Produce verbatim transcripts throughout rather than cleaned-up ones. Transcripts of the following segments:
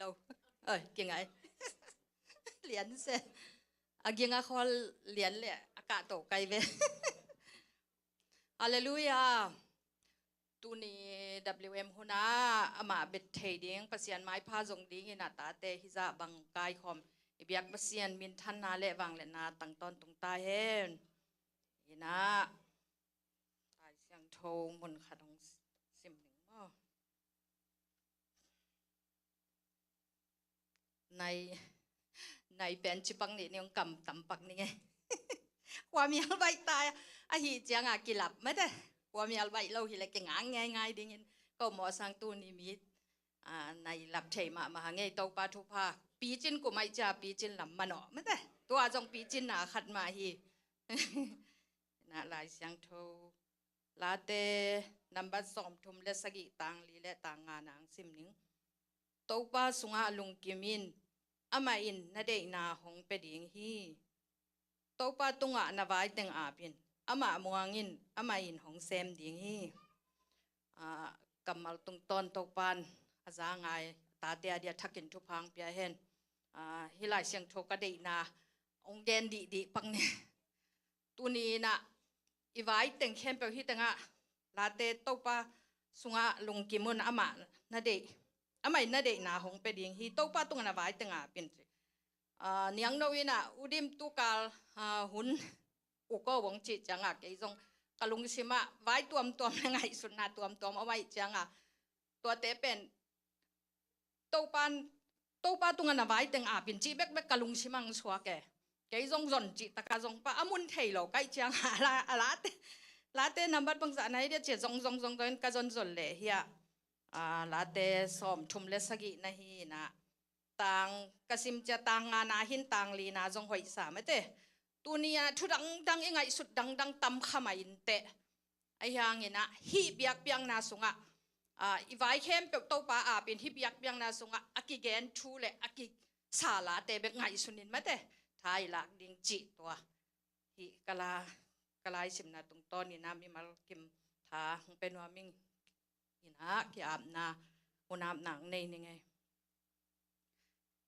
lo. Oi, kingai. Lian se. A ging a khawl lian le a kah to kai ve. Halleluiah. Tuni W M hunah amah bet thei ding, Pasian maipha zong dingin a tate hizah bang kaikhawm i biak Pasian minthanna le vangliatna tang tawntung ta hen. Inah Lai Siangtho mun khat hong sim ding maw? Nai, nai pen cipak nih ning kam tampak ning e. Kua mial baih ta ahi cianga kilap mate. Kua mial baih lo hi le kingang ngaingai dingin ko mawh sang tuni mi, a, nai lap thei mahmah hang e. Topa thupha picin kum aih cia picin lam manawh mate. Tua zong picinna khat mah hi. Na Lai Siangtho Late nambat sawmthum le sagih tang li le tang nga nang sim ning. Topa sungah lungkim in, amah in na deihna hong pia ding hi. Topa tungah na vai teng ap in, amah muang in, amah in hong sem ding hi. Ah, kammal tungtawn Topan a za ngai tate a dia thakin thupha pia hen. Ah, hih Lai Siangtho ka deihna hong gen dihdih pak ni. Tuni inah i vai teng khempeuh hih tengah Late Topa sungah lungkim un, amah na deih, amah in na deihna hong pia ding hi. Topa tungah na vai teng ap in ci. Ah, niangno inah udim tukal, ah, hun uk aw hong cih ciangah kei zong ka lungsimah vai tuamtuam le ngaihsutna tuamtuam a vai ciangah tuate pen Topa, Topa tungah na vai teng ap in cih bekbek ka lungsim ang suak e. Kei zong zon cih taka zong pa a mun thei lo kaih ciang a la, a Late, Late nambat bangzah na hi dia cia zong zong zong zong in ka zon zon leh hiah. A, Late sawmthum le sagih na hi inah tang ka sim cia tang nga na hin tang li na zong hoih sa mate. Tuni a thu dangdang i ngaihsut dangdang tam kha mah inteh. Ahi hangin ah hih biakpiakna sungah, ah, i vai khempeuh Topa apin hih biakpiakna sungah a kigen thu le a kisa Late bek ngaihsun in mate tha i lak ding cih tua. Hih ka la, ka laisimna tungtawn inah mimal kim tha hong pia nuam ing. Inah ki-apna, hun apna hong nei ning ei.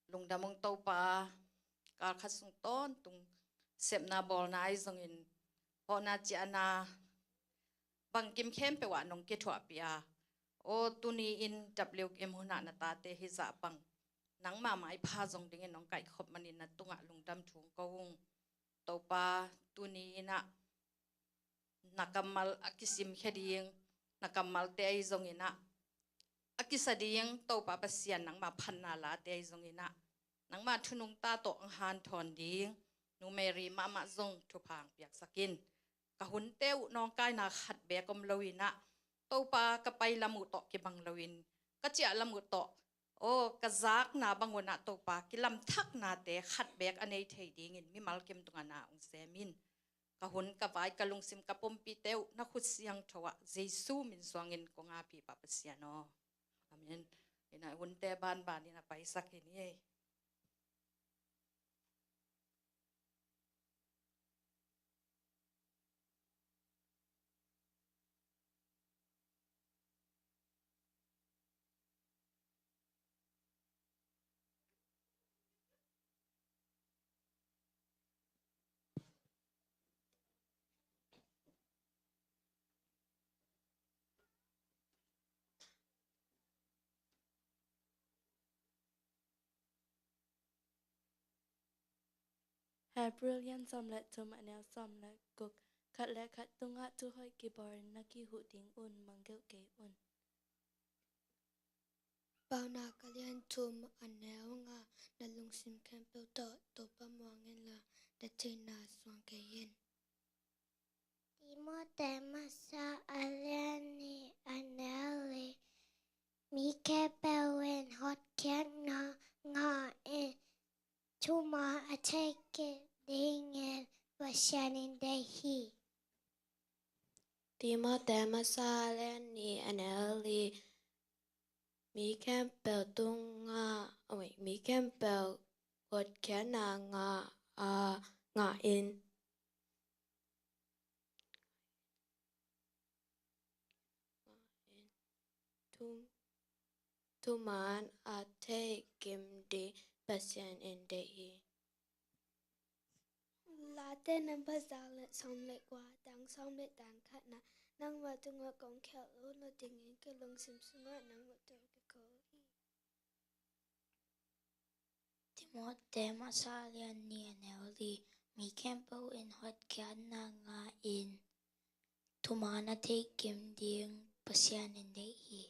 Lungdam ung Topa, kal khat sung tawntung sepna bawlna ahi zongin hawhna ciahna bangkim khempeuh ah nong kithuahpih a, aw tuni in W M hunah na tate hizah bang nangmah maipha zong dingin nong kaihkhop manin na tungah lungdam thu hong ko ung. Topa, tuni inah na kammal a kisimkhia ding, na kammalte ahi zongin ah a kisa ding Topa Pasian nangmah phatna Late ahi zongin ah nangmah thunungta tawh ang hanthawn ding Nu Mary mahmah zong thupha ang piaksak in. Ka hunte uh nawngkaina khat beek om lo inah Topa ka pai lam uh tawh kibang loin ka ciah lam uh tawh, aw ka zakna bang unah Topa kilamthaknate khat beek a nei thei dingin mimal kim tungah na ung sem in. Ka hun, ka vai, ka lungsim, ka pumpite uh na khut siangtho ah Jesu min suangin kong api Pa Pasian aw. Amen. Inah hunte banban inah paisak in ei. Hebrew lian sawm le thum a neu sawm le guk. Khat le khat tungah thuhoih kibawlin na kihuh ding un mangngilh kei un. Paunak a lian thum a neu nga. Na lungsim khempeuh tawh Topa muang inla na theihna suang kei in. Timote masa a lian nih a neu li. Mi khempeuh in hotkhiatna ngah in, thuman a theih kik dingin Pasian in deih hi. Timote masa a lian nih a neu li. Mi khempeuh tungah, oi, mi khempeuh hotkhiatna ngah, ah, ngah in. Thum, thuman a theih kim ding Pasian in deih hi. Late nambat za le sawm le kua, dang sawm le dang khatna, nangma tungah kong khialh lo lo dingin ka lungsim sungah nangma tawh ka ko hi. Timote masa lian nih a neu li, mi khempeuh in hotkhiatna ngah in, thuman a theih kim ding Pasian in deih hi.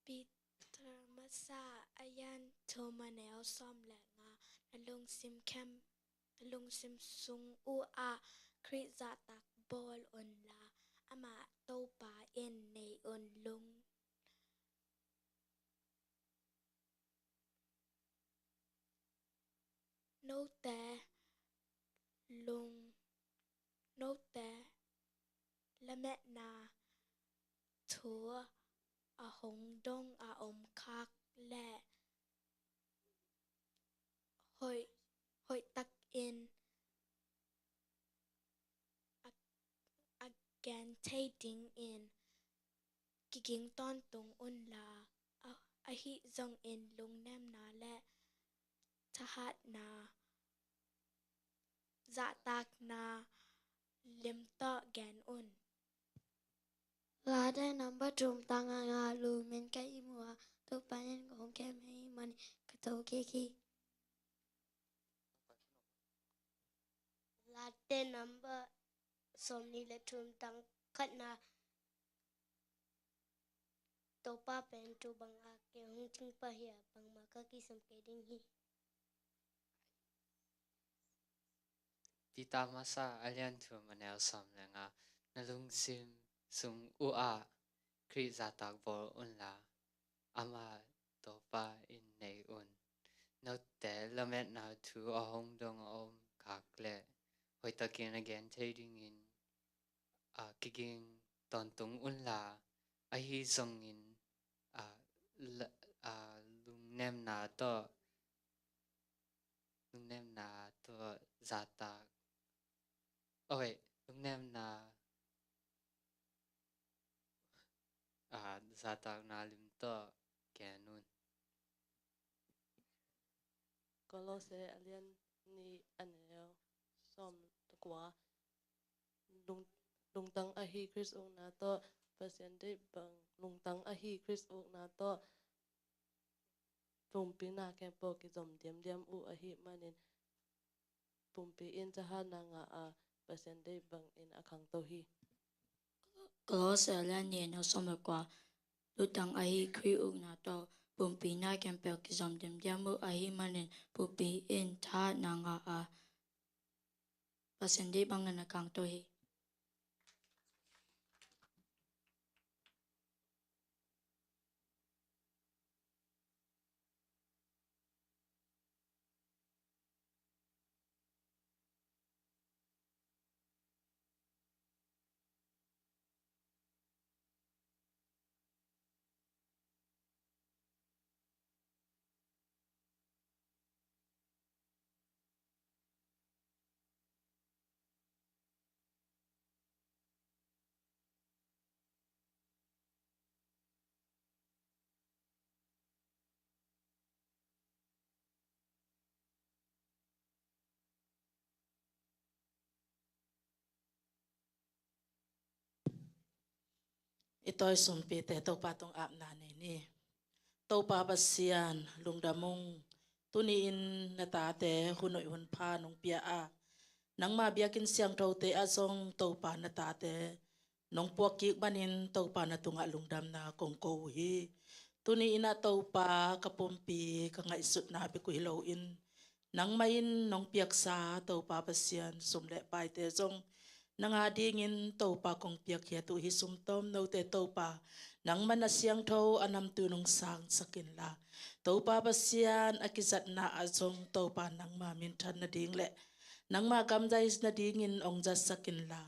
Peter masa a lian thum a neu sawm le nga, na lungsim khem, na lungsim sung uh ah Khrih zahtak bawl unla, amah Topa in nei un lung. Note lung, note lametna thu a hong dong a om khak le hoih, hoih takin a, a gen thei dingin kiging tawntung unla, a, ahi zongin lungnemna le thahatna, zahtakna lim tawh gen un. Late nambat thum tang a nga, lumin ka ihmu a, Topa in kong khem ahih manin ka tho kik hi. Late nambat sawmnih le thum tang khatna, Topa pen tuu bang a kei hong cing pah hi a, bangmah ka kisam kei ding hi. Peter masa a lian thum a neu sawm le nga, na lungsim sung uh ah Khrih zahtak bawl unla, amah Topa in nei un. Note lametna thu a hong dong a om khak le hoih takin a gen thei dingin, a, kiging tawntung unla, ahi zongin, a, la, a, lungnemna tawh, lungnemna tawh zahtak, oi, lungnemna, a, zahtakna lim tawh gen un. Kolose a lian nih a neu sawm le kua, lung, lungtang ahi Khrih ukna tawh Pasian deih bang, lungtang ahi Khrih ukna tawh pumpi na khempeuh kizom diamdiam uh ahih manin pumpi in thahatna ngah a, Pasian deih bangin a khangto hi. Kolose a lian nih a neu sawm le kua, lungtang ahi Khrih ukna tawh pumpi na khempeuh kizom diamdiam uh ahih manin pumpi in thahatna ngah a, Pasian deih bangin a khangto hi. I tawi sumpite Topa tung apna nei ni. Topa Pasian, lungdam ung. Tuni-in na tate hun hoih hun pha nong pia a, nangma biakinn siangthote ah zong Topa na tate nong puak kik manin Topa na tungah lungdamna kong ko uh hi. Tuni-in ah Topa, ka pumpi ka ngaihsutna bek uh hi loin nangmah in nong piaksa Topa Pasian sum le paite zong nang a dingin Topa kong piakkhiat uh hi. Sumtawm note Topa, nangmah na siangtho a namtui nong sangsak inla, Topa Pasian, a kizatna ah zong Topa nangma minthan nading le nangma gamzai nadingin hong zatsak inla,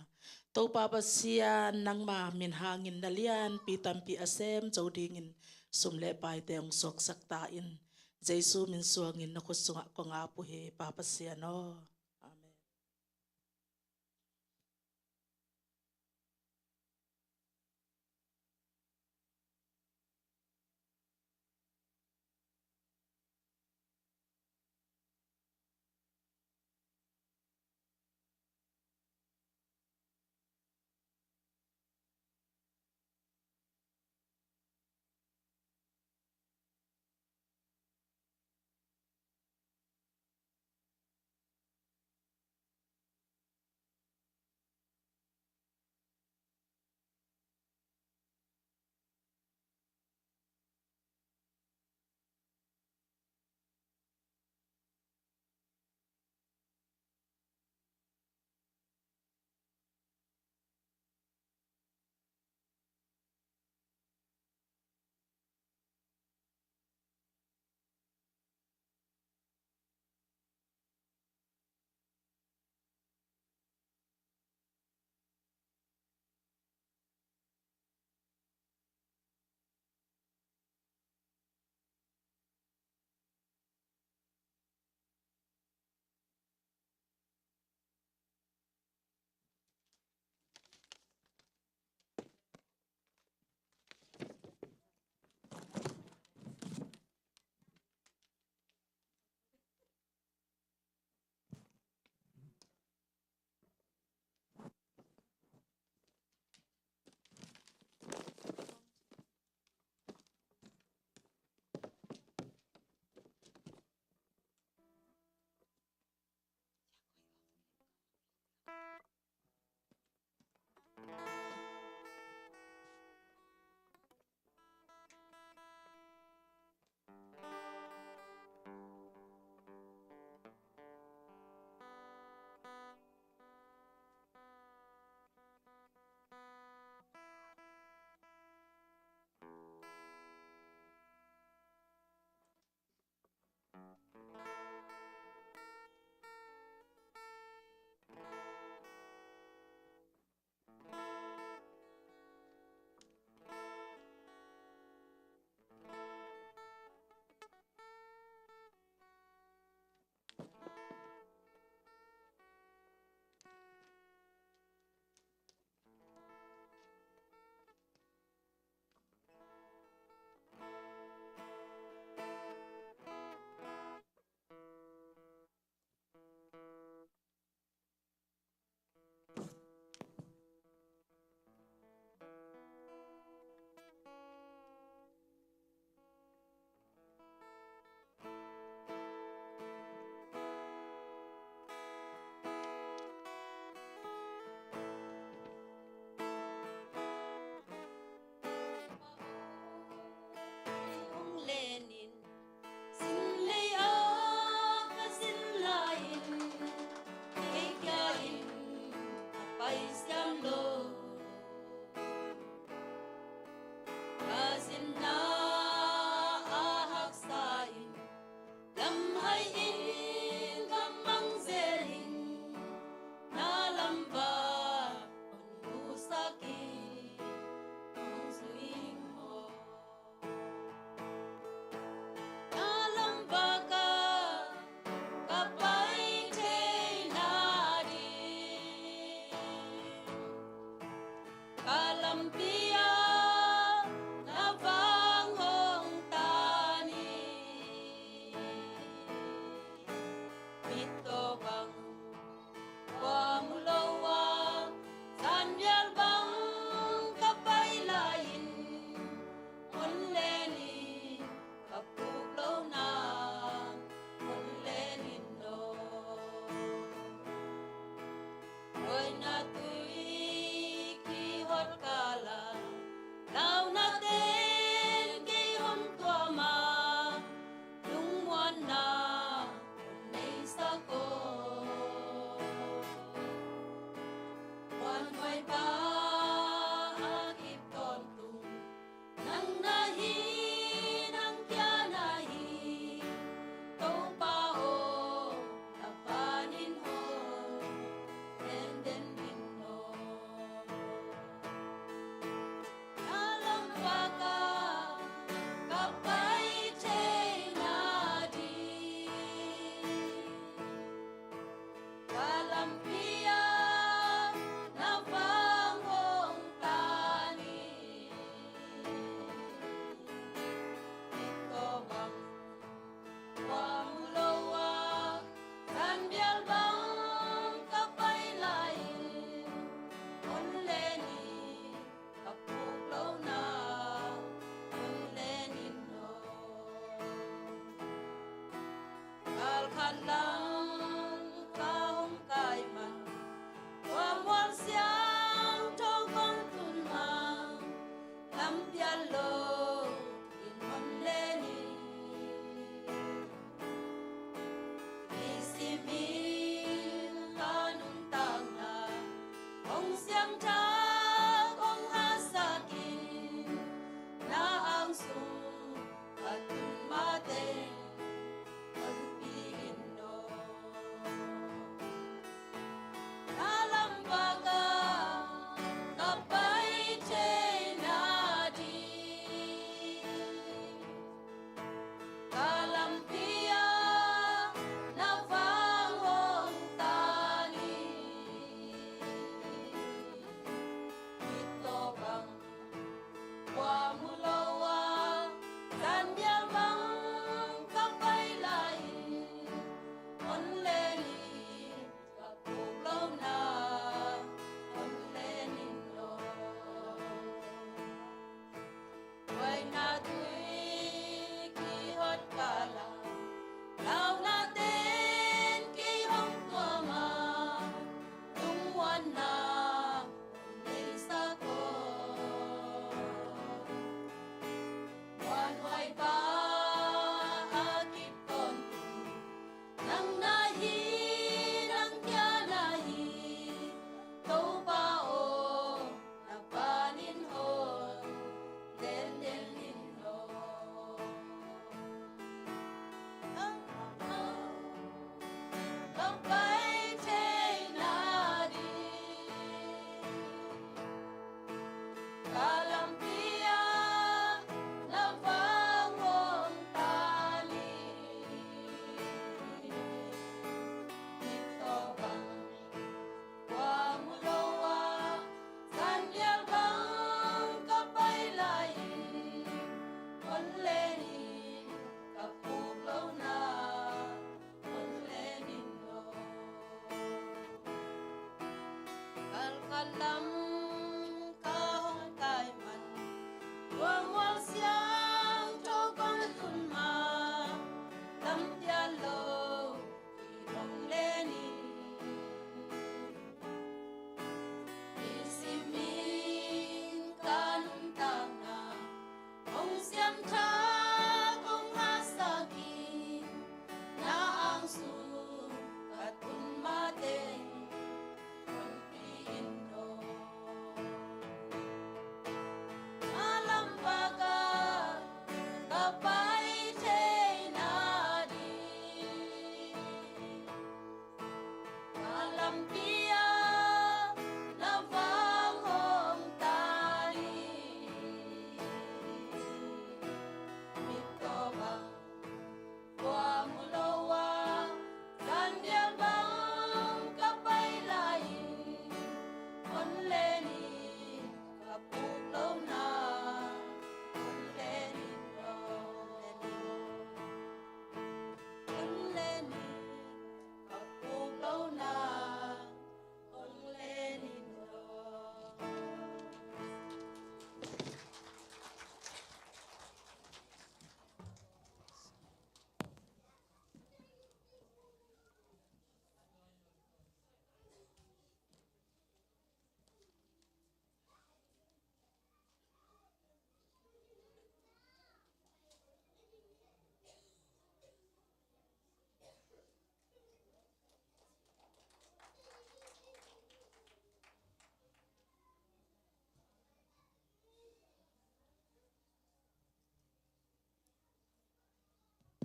Topa Pasian, nangma min hangin na lianpi tampi a sem zo dingin sum le paite hong suaksak ta in. Jesu min suangin na khut sungah kong ap uh hi, Pa Pasian aw. Amen. Lampi ah na vang hong tan hi. Mittaw bang kua mu lo a, zanbial bang ka pai lai-in, hon len in, ka puk lohna hon len in aw. Buaina tui kihot kal ah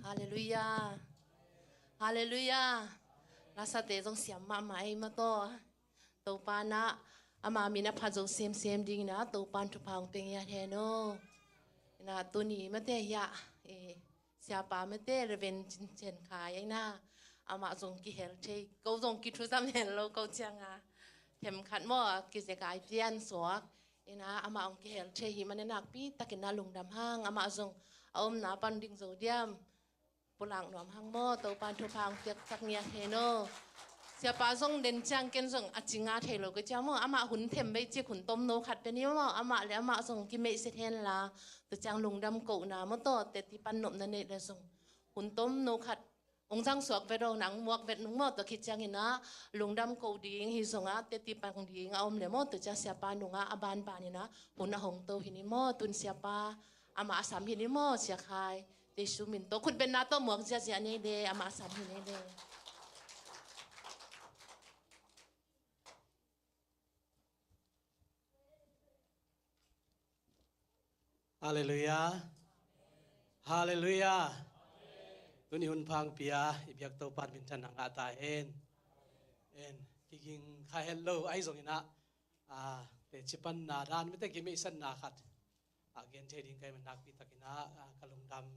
Halleluiah. Halleluiah. Lasate zong siam mahmah ei maw taw. Topa in ah ama min a phat zo semsem dingin ah Topa in thupha hong pia ngiat hen aw. In ah tuni mate hiah, eh, siapa mate Reverend Cin Cen Khai in ah amah zong kihel thei, ko zong kithuzam hel lo ko ciang a themkhat maw kizekai pian suak. In ah amah hong kihel thei hi man in nakpi takin ah lungdam hang, amah zong a omna pan ding zo diam. Pulak nuam hang maw, Topa in thupha hong piaksak ngiat hen aw. Siapa zong den ciang ken zong a ci nga thei lo ka cia maw, amah hun them bei cik hun tomno khat pen hi maw, amah le amah zong kimeihset hen la, tua ciang lungdam kohna maw taw, teti pan nopna neih le zong hun tomno khat hong zang suak vet aw, nang muak vet nung maw, tua khit ciangin ah lungdam koh ding hi zong ah teti pang ding a om le maw, tua ciang siapa nung ah a banban in ah hun a hong to hi ni maw, tun siapa amah a sam hi ni maw, Sia Khai. Jesu min tawh khutbetna tawh muak ziahziah nei le, amah sam hi nei le. Halleluiah. Halleluiah. Tuni hun pha hong pia i biak Topa in minthanna ngah ta hen. En, kiging kha het lo ahi zongin ah, ah, teci panna dan mite kimeihsetna khat a gen thei ding ka hih man nakpi takin ah, ah, ka lungdam.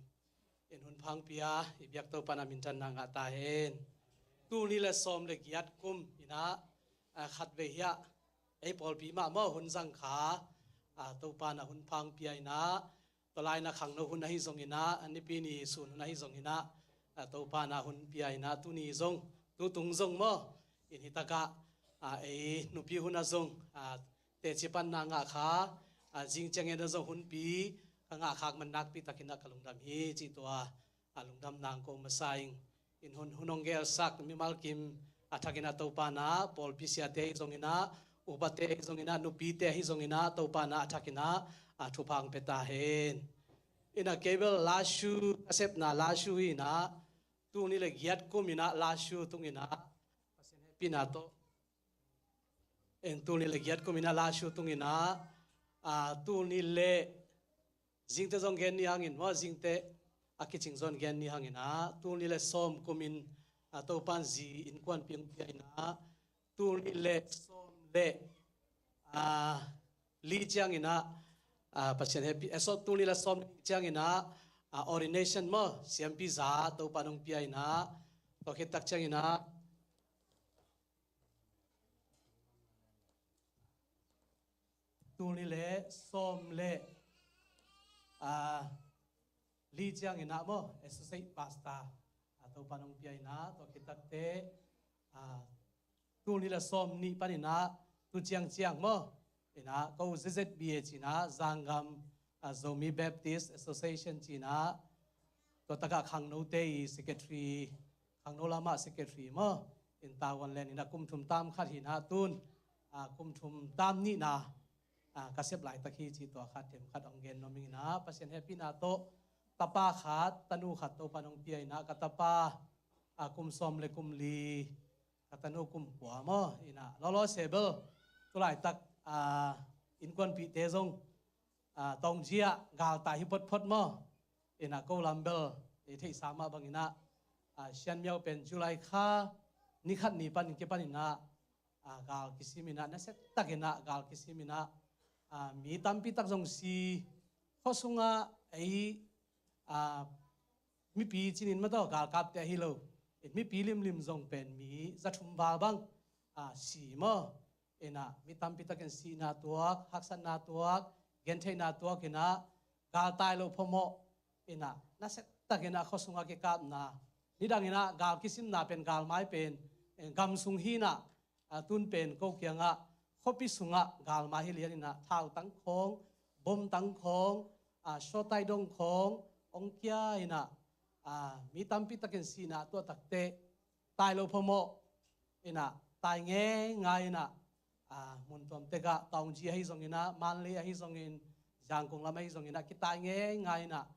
In hun pha hong pia i biak Topa in ah minthanna ngah ta hen. Tul nih le sawm le giat kum in ah, ah, khatvei hiah ei pawlpi mah maw hun zang kha, ah, Topa in ah hun pha hong pia in ah, tua lai in ah khangno hun ahi zongin ah, nipi ni sun hun ahi zongin ah, ah, Topa in ah hun pia in ah, tuni zong, tutung zong maw, in hi takah, ah, ei nupi hun ah zong, ah, teci panna ngah kha, ah, zing ciangin ah zong hunpi ka ngah khak man nakpi takin ah ka lungdam hi, cih tua, ah, lungdam nang ko masa ing. In hun, hun hong gelsak mimal kim a thakin ah Topa in ah, pawlpi siate ahi zongin ah, upate ahi zongin ah, nupite ahi zongin ah, Topa in ah a thakin ah, ah, thupha hong pia ta hen. In ah kei bel lashu, ka sepna lashu hi in ah, tul nih le giat kum in ah lashu tung in ah, Pasian hehpihna tawh. En, tul nih le giat kum in ah lashu tung in ah, ah, tul nih le zingte zong gen ni hangin maw, zingte a kicing zong gen ni hangin ah, tul nih le sawm kum in, ah, Topa in zi innkuanpih hong pia in ah, tul nih le sawm le, ah, li ciangin ah, ah, Pasian hehpih, eh, so, tul nih le sawm ciangin ah, ah, ordination maw, siampi za Topa in hong pia in ah, tua khit tak ciangin ah, tul nih le sawm le, ah, li ciangin ah maw, associate pastor, ah, Topa in hong pia in ah, tua khit takteh, ah, tul nih le sawm nih panin ah, tu ciangciang maw, in ah, ko Z Z B A ci in ah, Zanggam, ah, Zomi Baptist Association ci in ah, tua takah khangnote i secretary, khangno lamah secretary maw, in tavuan len in ah kum thum tam khat hi in ah, tun, ah, kum thum tam nihna, ah, ka sep laitak hi, cih tua khat themkhat hong gen nuam ing in ah, Pasian hehpihna tawh tapa khat, tanu khat Topa in hong pia in ah, ka tapa, ah, kum sawm le kum li, ka tanu kum kua maw, in ah, lawlaw se bel, tu laitak, ah, innkuanpihte zong, ah, Taunggyi ah galtai hi photphot maw, in ah, ko lam bel i theihsa mah bangin ah, ah, Shan Miao pen July kha ni khat ni pan kipan in ah, ah, gal kisim in ah, nasia takin ah gal kisim in ah, ah, mi tampi tak zong si, khua sungah ei, ah, mipi cinin maw taw, galkapte ahi lo, mipi limlim zong pen mi za thum val bang, ah, si maw, in ah, mi tampi takin sihna tuak, haksatna tuak, gentheihna tuak in ah, galtai loh phamawh in ah, nasia takin ah khua sungah kikapna, nidang in ah gal kisimna pen, galmai pen, eh, gam sung hi in ah, ah, tun pen ko kiangah khuapi sungah galmai hi lian in ah, thautang khawng, bomtang khawng, ah, sawtai dong khawng hong kia in ah, ah, mi tampi takin sihna tuah takteh, tai loh phamawh in ah, tai ngeingai in ah, ah, mun tuam tekah, Taunggyi ahi zongin ah, Mandalay ahi zongin, Yangon lam ahi zongin ah, kitai ngeingai in ah,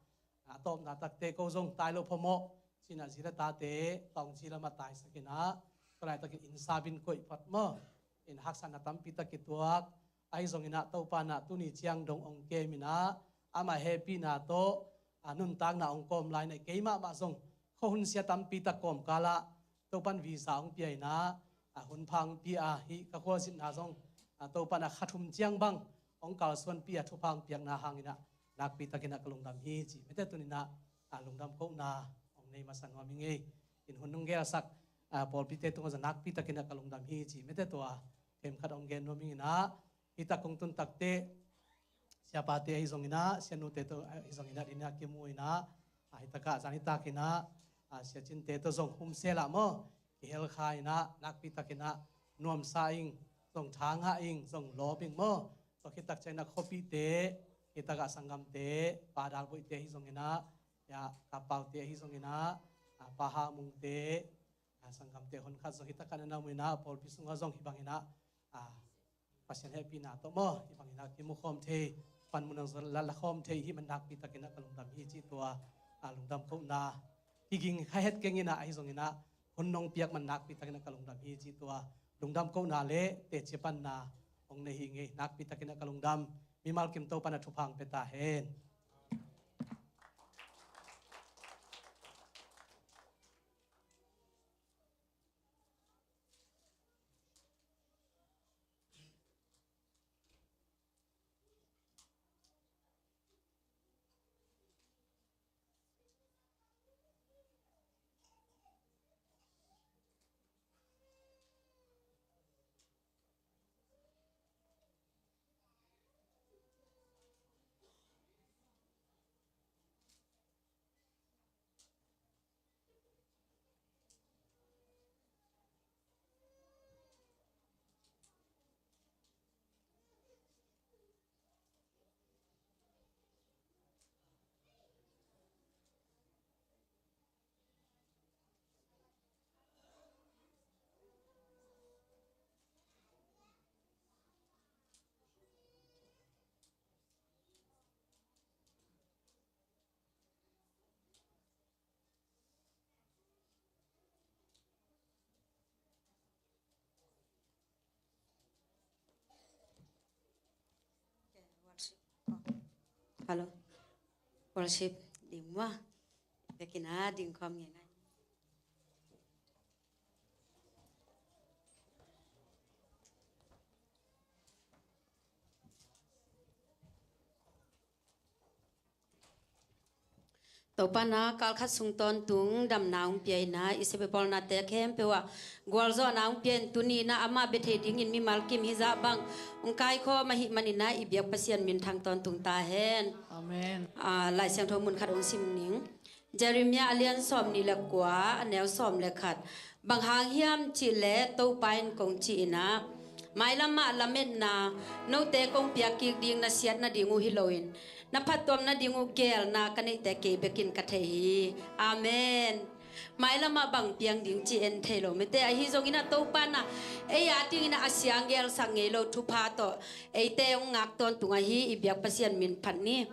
ah, tawpna takteh ko zong tai loh phamawh ci in ah, zi le tate Taunggyi lamah taisak in ah, tua laitakin inn sap in koih phot maw, in haksatna tampi tak kituak, ahi zongin ah Topa in ah tuni ciang dong hong kem in ah, amah hehpihna tawh, a, nuntakna hong kawm lai-in ah keimah mah zong khuahun sia tampi tak kawmkal ah Topa'n visa hong pia-in ah, a, hun pha hong pia a, hih ka khualzinna zong, a, Topa'n a kha thum ciang bang hong kalsuanpih a, thupha hong piakna hangin ah nakpi takin ah ka lungdam hi ci. Mite tuni-in ah, a, lungdam kohna hong nei masa nuam ing ei. In hun hong gelsak, a, pawlpite tungah zong nakpi takin ah ka lungdam hi ci. Mite tua themkhat hong gen nuam ing in ah, hih tak kong tun takteh siapate ahi zongin ah, sianute tawh ahi zongin ah, ding ah kimu in ah, a, hih takah zan hih takin ah, a, sia Cinte tawh zong humsel ah maw, kihel kha in ah, nakpi takin ah nuamsa ing, zong tha ngah ing, zong lawp ing maw. Tua khit tak ciangin ah khuapihte, hih takah sanggamte, Pa Dal Boihte ahi zongin ah, ya, Kap Paute ahi zongin ah, a, Pa Hang Mungte, a, sanggamte honkhat zong hih takah na om in ah, pawlpi sungah zong hih bangin ah, a, Pasian hehpihna tawh maw, hih bangin ah kimu khawm thei, panmun ah zong la, la khawm thei i hih man nakpi takin ah ka lungdam hi cih tua, a, lungdam kohna kiging kha het keng in ah, ahi zongin ah hun nong piak man nakpi takin ah ka lungdam hi cih tua lungdam kohna le teci panna hong nei hi ing ei. Nakpi takin ah ka lungdam. Mimal kim Topa'n ah thupha hong pia ta hen. Hello. Worship ding maw. Biakinn ah ding khawm ngei ngai. Topa'n ah kalkhat sung tawntung damna hong pia in ah, i sepbawlnate khempeuh ah gualzawhna hong pia in, tuni-in ah amah bia thei dingin mimal kim hizah bang hong kaikhawm ahih manin ah i biak Pasian minthang tawntung ta hen. Amen. Ah, Lai Siangtho mun khat hong sim ning. Jeremiah a lian sawmnih le kua, a neu sawm le khat. Bang hang hiam cih leh Topa in kong ci in ah, mailam ah lametna, note kong piak kik ding na siat nading uh hi loin, na phattuam nading uh geelna ka neihte kei bekin ka thei hi. Amen. Mailam ah bang piang ding cih en thei lo mite, ahi zongin ah Topa'n ah ei a dingin ah a siang geelsak ngei lo thupha tawh eite hong ngak tawntung ahi, i biak Pasian min phat ni.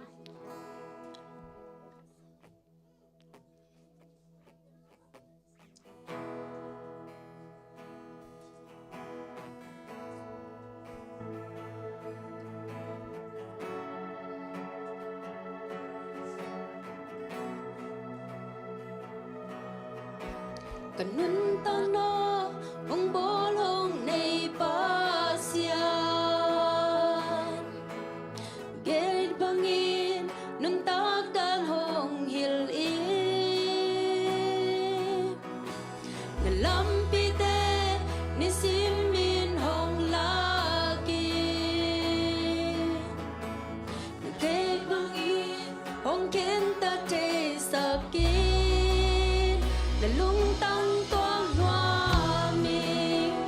Ka nuntakna hong bawl hong nei Pasian, gate bangin nuntak dan hong hilh in, na lampite nisimin hong lak in, na gate bangin hong khentat theisak in, na lungtang tuak nuam ing.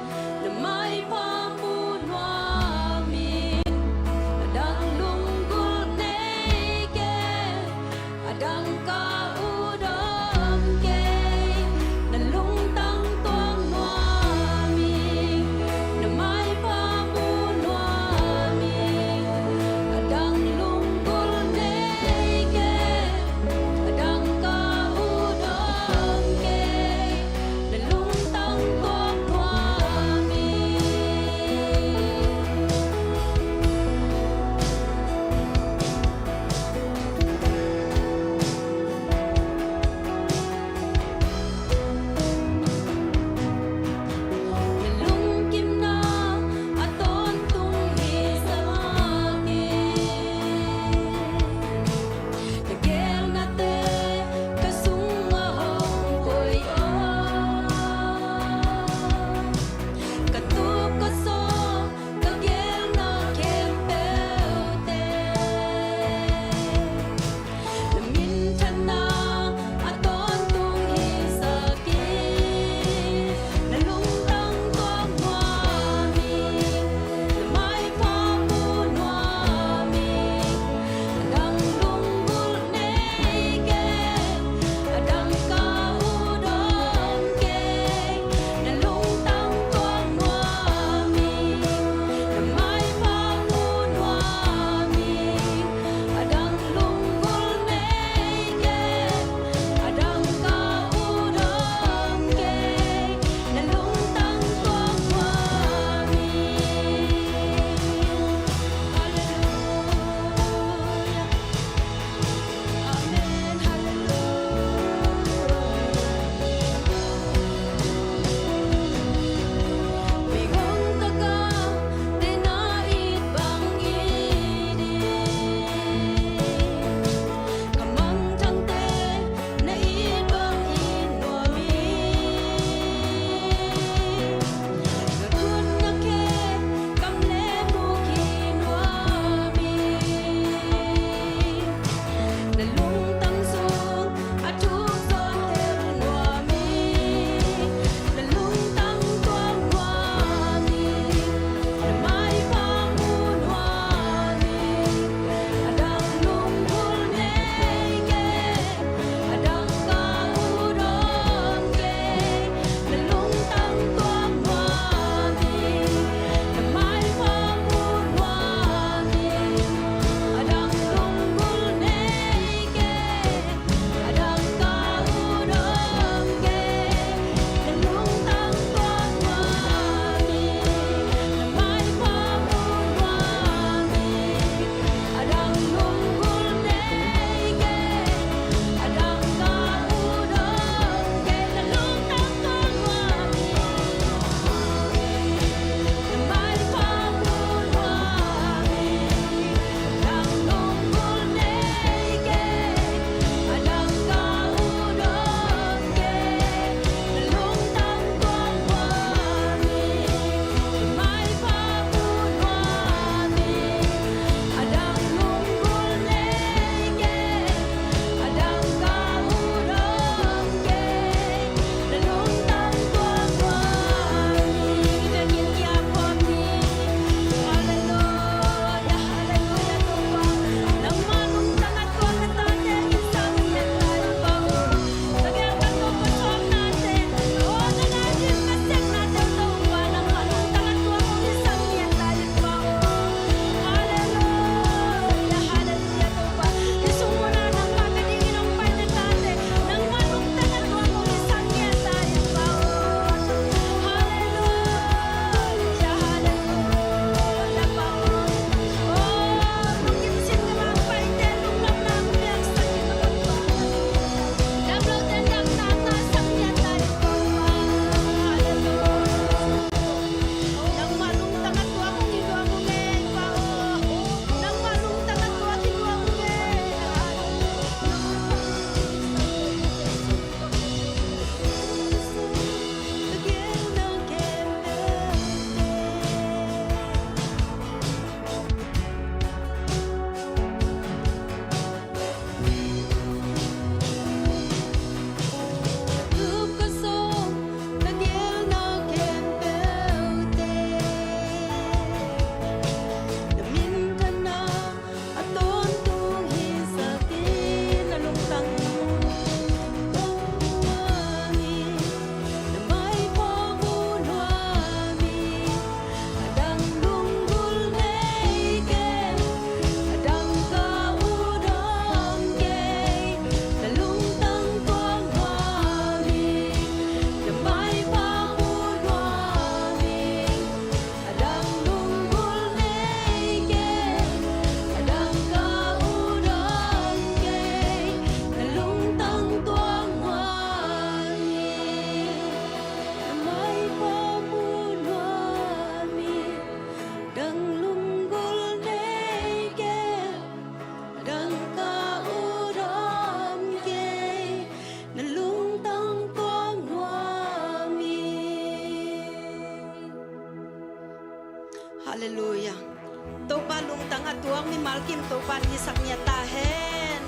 Mimal kim Topa'n hisak ngiat ta hen.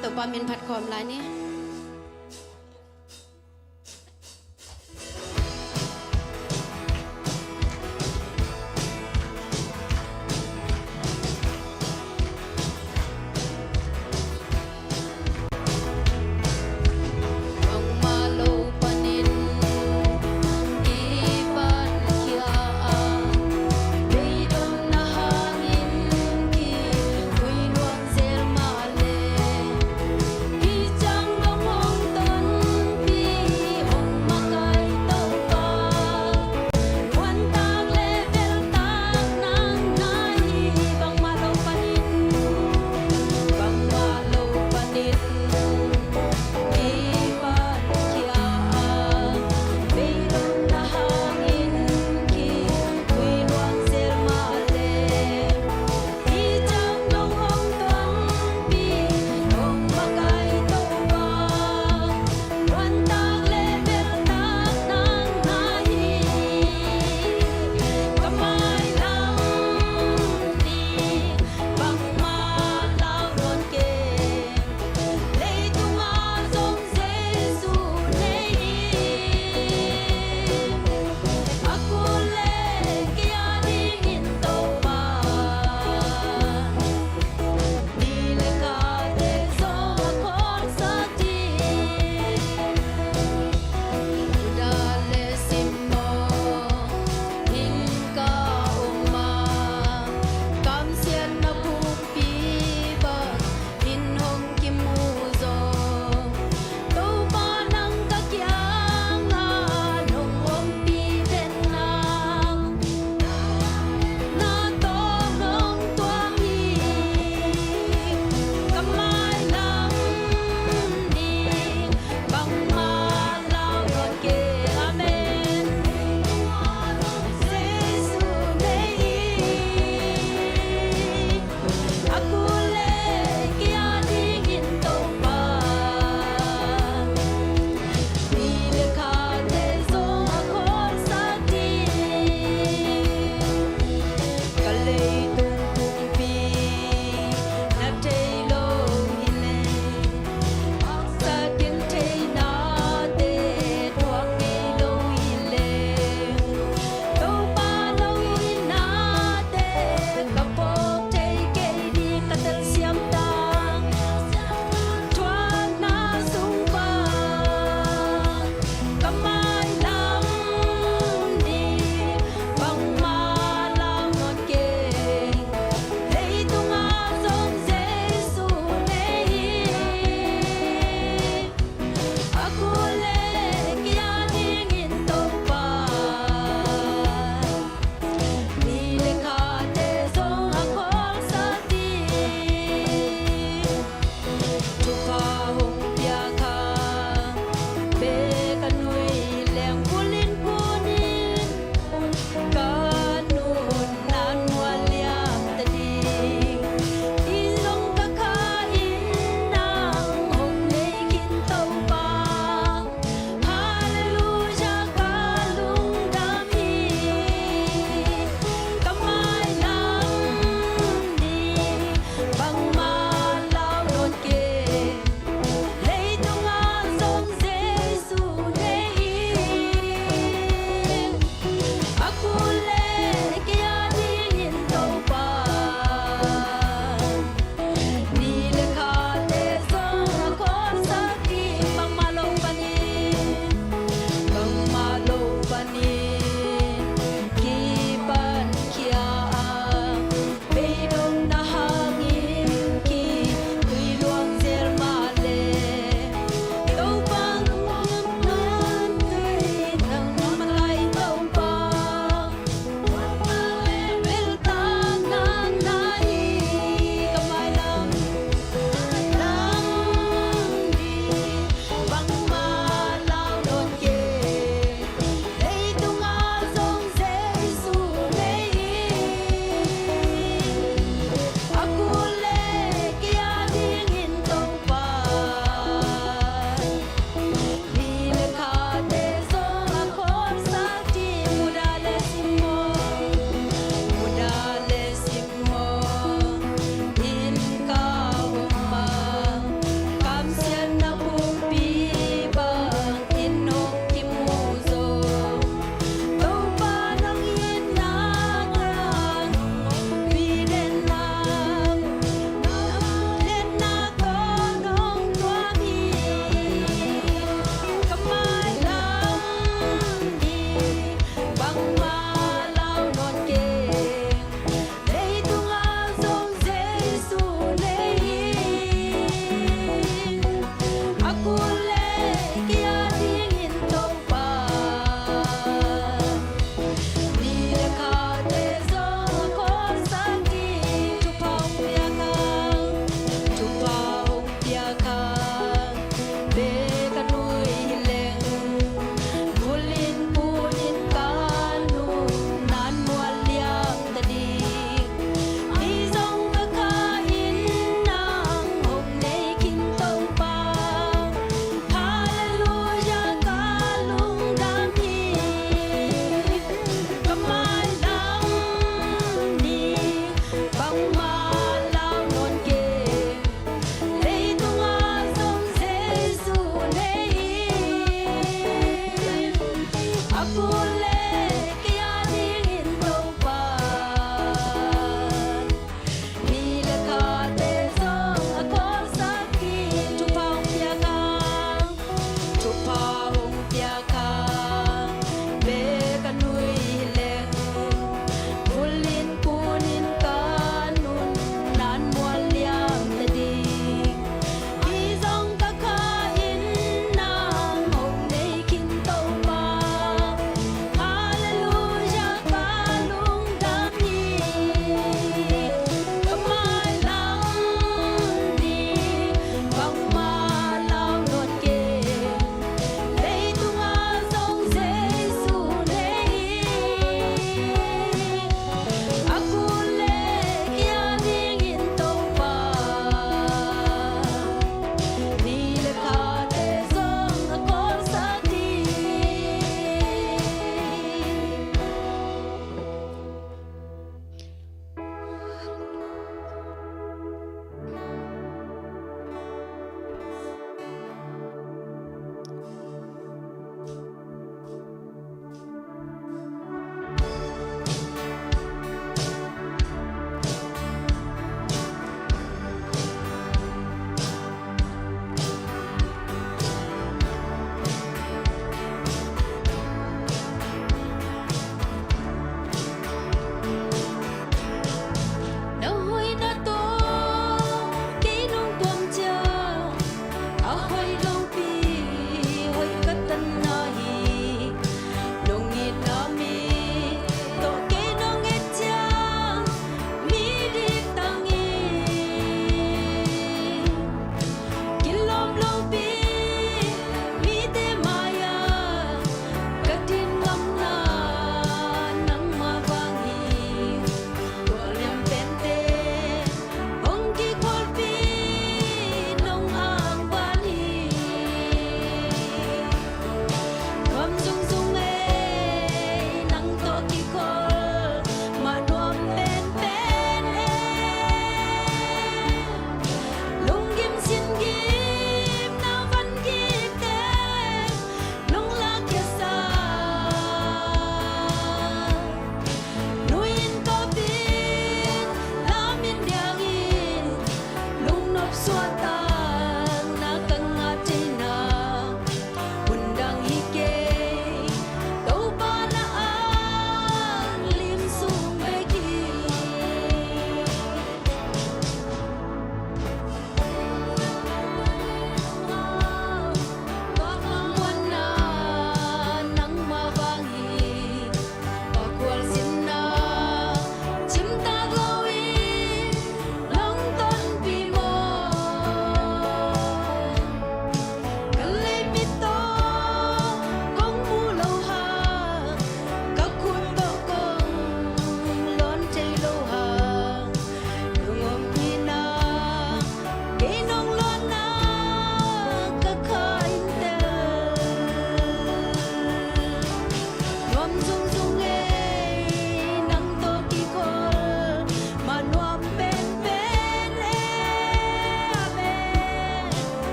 Topa min phat khawm lai ni. Bangmah lo panin i pankhia a, beidonna hangin kivui luang zel mah leh, i cang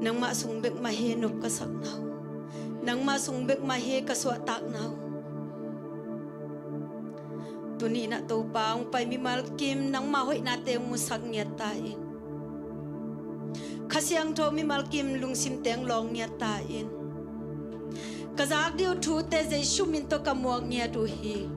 Nangmah sung bek mah hi nop ka sakna uh. Nangmah sung bek mah hi ka suahtakna uh. Tuni-in ah Topa, hong pai mimal kim nangmah hoihnate hong musak ngiat ta in. Kha Siangtho mimal kim lungsimte hong lawng ngiat ta in. Ka zak ding uh thute Jesu min tawh ka muak ngiat uh hi.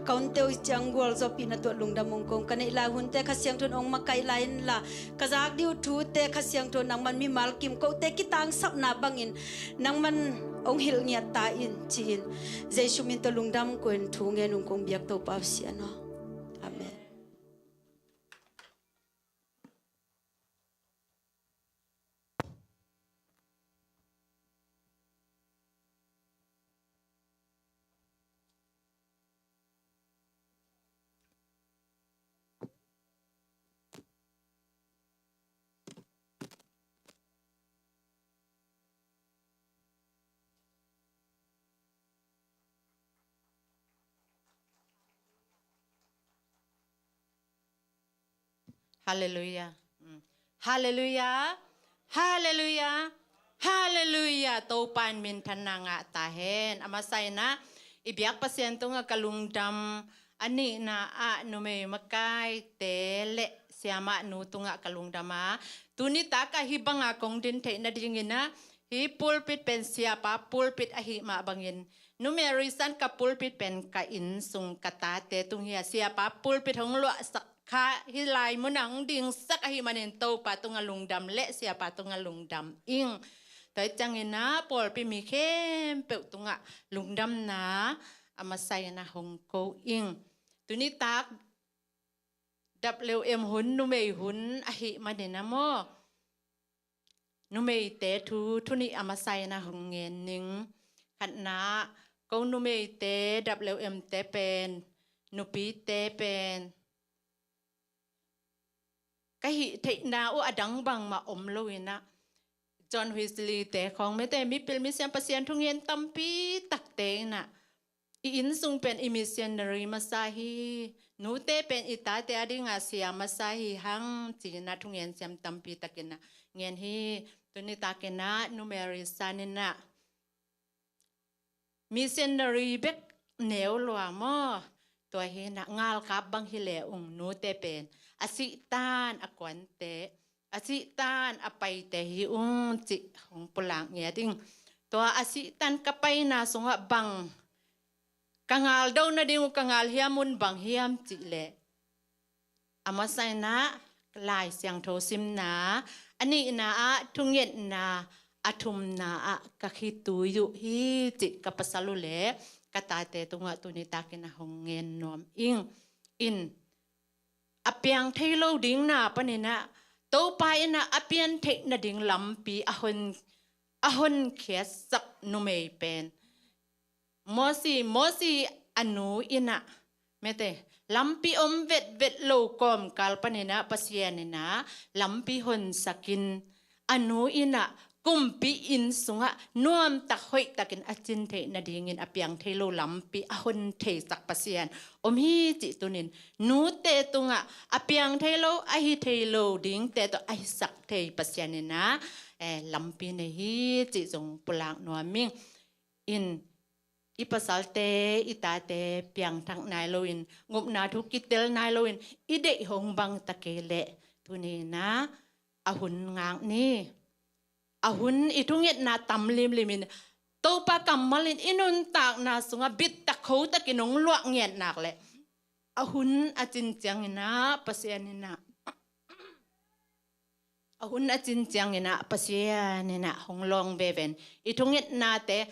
Ka hunte uh ciang gualzawhpihna tawh lungdam hong ko ung. Ka neih lai hunte Kha Siangtho in hong makaih lai inla, ka zak ding uh thute Kha Siangtho nangman mimal kim kote kitangsapna bangin nangman hong hilh ngiat ta in ci-in Jesu min tawh lungdam ko-in thu ngen ung, kong biak Topa Pasian aw. Amen. Halleluiah. Mm. Halleluiah. Halleluiah. Halleluiah. Topa in minthanna ngah ta hen. A masa-in ah i biak Pasian tungah ka lungdam. A nihna ah numei makaite le siamahnu tungah ka lungdam a, tuni tak ah hih banga kong din theih nadingin ah, hih pulpit pen siapa pulpit ahih mah bangin, Nu Mary san ka pulpit pen ka inn sung ka tate tung hi a, siapa pulpit hong luahsak kha hih lai munah hong dingsak ahih manin Topa tungah lungdam le siapa tungah lungdam ing. Tua hi ciangin ah pawlpi mi khempeuh tungah lungdamna a masa-in ah hong ko ing. Tuni tak dap leu em hun, numei hun ahih manin ah maw, numeite thu, thu nih a masa-in ah hong ngen ning. Khatna, ko numeite dap leu emte pen, nupite pen ka hih theihna uh a dang bangmah om lo-in ah, John Wesley-te khawng, mite, mipil misiam Pasian thungen tampi takte in ah, i inn sung pen i missionary masa hi, nute pen i tate a dinga sia masa hi hang, ci-in ah thungen siam tampi takin ah ngen hi. Tuni takin ah Nu Mary san in ah missionary bek neu lua maw, tua hi-in ah ngalkap bang hi le ung, nute pen a sihtan a kuante, a sihtan a paite hi ung cih hong pulak ngiat ing. Tua a sihtan ka paina sungah bang ka ngaldo nading uh, ka ngalhiam un bang hiam cih leh, a masa-in ah Lai Siangtho simna, a nihna ah thungetna, a thumna ah ka khitui uh hi cih ka pasal uh le ka tate tungah tuni takin ah hong ngen nuam ing. In a piang thei lo dingna panin ah Topa in ah a pian theih nading lampi a hon, a honkhiatsak numei pen Mosi, Mosi a nu in ah, mite, lampi om vetvet lo kawmkal panin ah Pasian in ah lampi honsakin, a nu in ah kumpi inn sungah nuamtak hoihtakin a cin theih nadingin a piang thei lo lampi a hon theisak Pasian om hi cih tunin, nute tungah a piang thei lo, a hi thei lo dingte tawh a hisak thei Pasian in ah, eh, lampi nei hi cih zong pulak nuam ing. In i pasalte, i tate piangthak nai loin, ngupna thu kitel nai loin i deih hong bang ta kei leh, tuni-in ah a hun ngak ni. A hun, i thungetna tam limlimin Topa kammal in i nuntakna sungah bitta khotakin hong luah ngiat nak leh, a hun a cin ciangin ah Pasian in ah, a hun a cin ciangin ah Pasian in ah hong lawng veve in, i thungetnate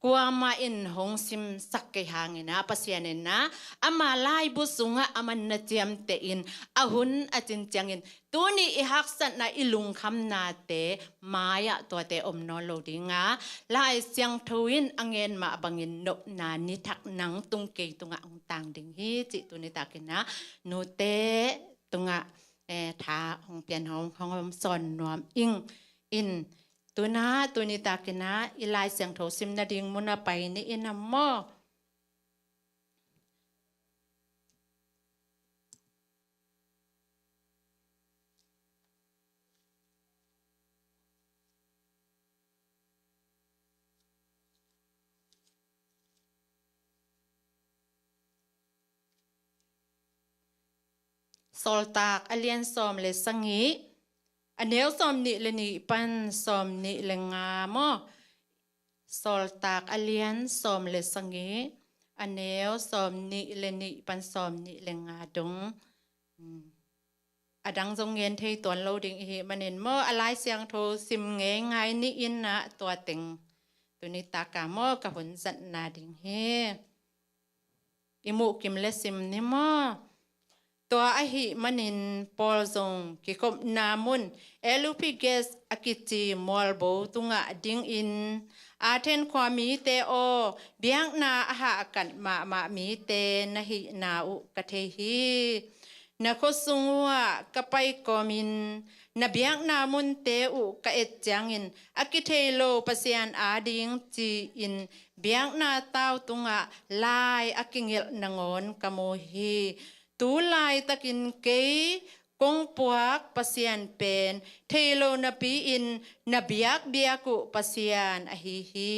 kuamah in hong simsak kei hangin ah Pasian in ah ama laibu sungah a man na ciamteh in, a hun a cin ciangin tuni i haksatna, i lungkhamnate mai-ah tuate om nawn lo ding a, Lai Siangtho in a ngen mah bangin nopna ni thak nang tung kei tungah hong tang ding hi cih tuni takin ah nute tungah, eh, tha hong pian hong, hong om sawn nuam ing. In tu-in ah, tuni takin ah i Lai Siangtho sim nading mun ah pai ni in ah maw. Sawltak a lian sawm le sagih, a neu sawm nih le nih pan sawm nih le nga maw. Sawltak a lian sawm le sagih, a neu sawm nih le nih pan sawm nih le nga dong. Hmm. A dang zong ngen thei tuan lo ding i hih manin maw, a Lai Siangtho sim ngeingai ni in ah tua teng tuni taka maw ka hun zatna ding hi. I muh kim le sim ni maw. Tua ahih manin Paul zong kikhopna mun Areopagus a kici mualbo tungah dingin, Athen khua mite aw, biakna a hahkat mahmah mite na hihna uh ka thei hi. Na khuasung uhah ka pai kawmin na biakna munte uh ka et ciangin a kithei lo Pasian ading ci-in biakna tau tungah lai a kigelh nangawn ka mu hi. Tu laitakin kei kong puak Pasian pen thei lo napi-in na biakbiak uh Pasian ahi hi.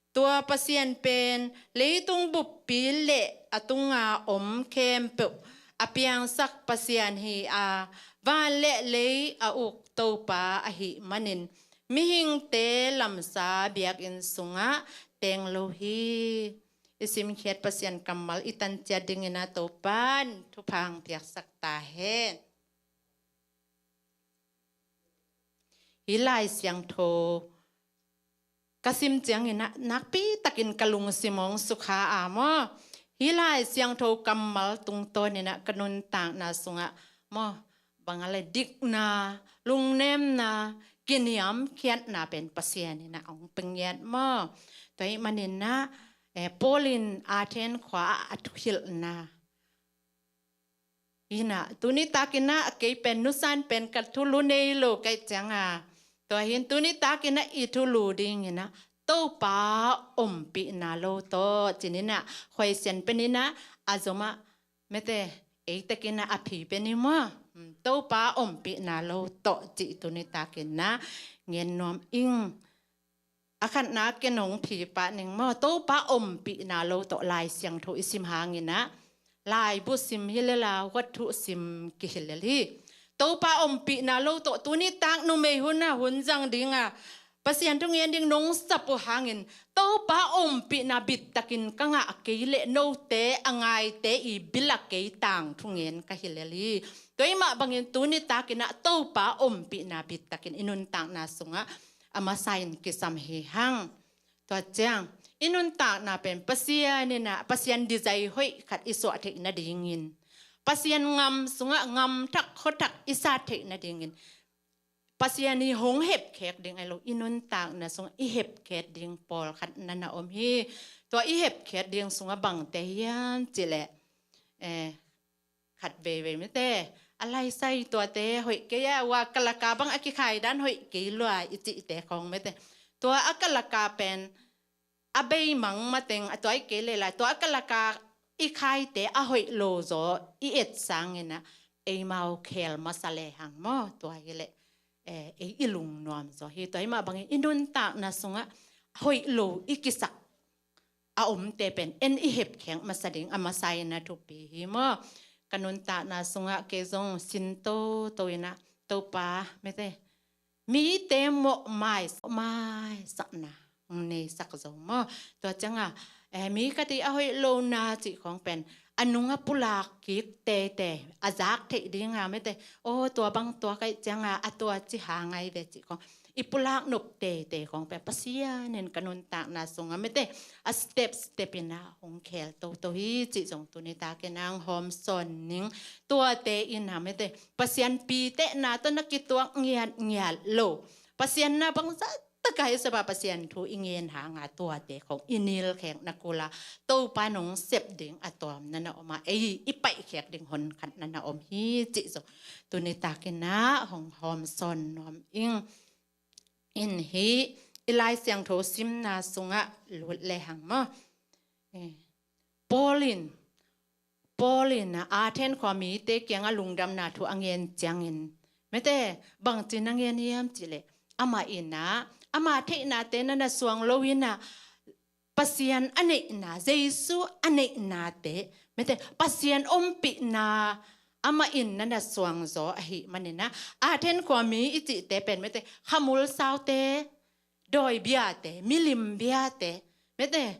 Tua Pasian pen leitung buppi le a tunga om khempeuh a piangsak Pasian hi a, van le lei a uk Topa ahih manin mihingte lamsa biakinn sungah teng lo hi. I simkhiat Pasian kammal i tanciat dingin a Topan thupha hong piaksak ta hen. Hih Lai Siangtho ka sim ciangin ah nakpi takin ka lungsim hong sukha a maw. Hih Lai Siangtho kammal tungtawnin ah ka nuntakna sungah maw, bang a le dikna, lungnemna, kiniamkhiatna pen Pasian in ah hong pia ngiat maw. Tua ahih manin ah, eh, Paul in Athen khua ah a thuhilhna in ah, tuni takin ah kei pen nusan pen ka thulu nei lo ka hih cianga, tua hi-in tuni takin ah i thulu dingin ah Topa ompihna lo tawh ci-in ah, khuaisian pen in ah a zom ah mete, ei tekin ah a phi pen i maw. Hmm, Topa ompihna lo tawh cih tuni takin ah ngen nuam ing. A khatna ken hong phi pah ning maw, Topa ompihna lo tawh Lai Siangtho i sim hangin ah, laibu sim hi le la, huathuh sim kihi lel hi. Topa ompihna lo tawh tuni tak numei hun ah hun zang ding a, Pasian thu ngen ding nong sap uh hangin, Topa ompihna bittakin ka ngah kei leh note a ngaite i bil ah kei tangthu ngen ka hi lel hi. Tua ahih mah bangin tuni takin ah Topa ompihna bittakin i nuntakna sungah a masa in kisam hi hang. Tua ciang i nuntakna pen Pasian in ah, Pasian design hoih khat i suah theih nadingin, Pasian ngam sungah ngam thak khua thak i sat theih nadingin, Pasian i hong hepkhek ding ahi lo, i nuntakna sungah i hepkhiat ding pawlkhat na na om hi. Tua i hepkhiat ding sungah bangte hiam cih leh, eh, khat veivei mete, a laisai tuate hoih kei a, ua kalaka bang a kikhai dan hoih kei lua i cihte khawng mete. Tua a kalaka pen a bei mang mateng a tuai kei leh lai, tua a kalaka i khaite a hoih lo zaw i et sangin ah, eimau khel masa lehang maw, tua hi leh, eh, ei i lungnuam zaw hi. Tua ahih mah bangin i nuntakna sungah hoih lo i kisak a omte pen en i hepkhek masa ding a masa in ah thupi hi maw. Ka nuntakna sungah kei zong sin toto in ah, Topa mete, mite mawhmai, mawhmaisakna hong neisak zo maw. Tua ciangah, eh, mi khat i a hoih lo na cih khawng pen a nung a pulak kik teitei, a zak theih ding a mete, aw, tua bang tua ka hih ciangah a tua ci hang ahi ve cih khawng i pulak nop teitei khawng pen Pasian in ka nuntakna sungah mete, a step step in ah hong khel toto hi cih zong tuni takin ah hong hawmsawn ning. Tuate in ah mete, Pasian pitehna tawh na kituak ngiatngiat lo, Pasian na bangzah tak a hi sapa Pasian thu i ngen hang a, tuate khawng i nilkhekna kul a Topa nong sep ding a tuamna na om a, ei i paihkhek ding honkhat na na om hi cih zong tuni takin ah hong hawmsawn nuam ing. In hih i Lai Siangtho simna sungah lut lehang maw. Eh, Paul in, Paul in ah Athen khua mite kiangah lungdamna thu a ngen ciangin, mete, bangci na ngen hiam cih leh, amah in ah ama theihnate na na suang lo in ah, Pasian a neihna, Jesu a neihnate, mete, Pasian ompihna Amah in na na suangzaw ahih manin ah, Athen khua mi i cihte pen mete khamul saute, dawi biate, milim biate, mete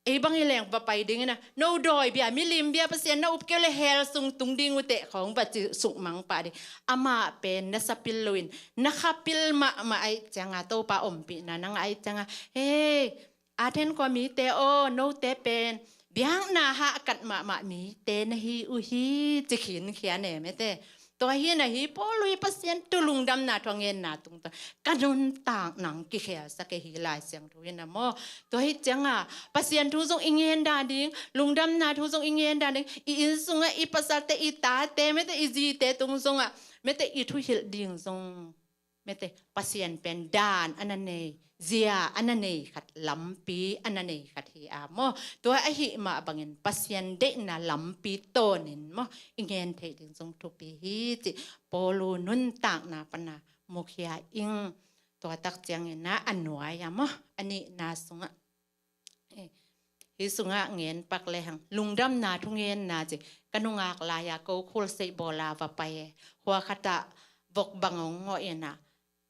ei bang i leng va pai dingin ah, no dawi bia, milim bia, Pasian na up kei uh leh hell sung tung ding uh teh khawng va ci sukmang pah ding. Amah pen na sapil loin na khapil mahmah ahih ciangah Topa ompihna na ngah ahih ciangah, hei, Athen khua mite aw, note pen biakna hahkat mahmah mite na hi uh hi, ci khinkhian e mete. Tua hi na hi, Paul uh hi Pasian thu lungdamna thu a ngenna tungtawn ka nuntak nang kikhelsak e hi Lai Siangtho hi na maw. Tua hi ciangah Pasian thu zong i ngen dan ding, lungdamna thu zong i ngen dan ding, i inn sungah i pasalte, i tate, mete i zite tung zongah mete i thuhilh ding zong mete Pasian pen dan a na nei, zia a na nei khat, lampi a na nei khat hi a maw. Tua ahih mah bangin Pasian deihna lampi tawnin maw, i ngen theih ding zong thupi hi cih Paul uh nuntakna pana mukhia ing. Tua tak ciangin ah a nuai a maw, a nihna sungah, eh, hi sungah ngen pak lehang lungdamna thungenna ci. Ka nungak lai-a ko khulseih bawla va pai e, khua khatah vok bang hong ngawh in ah,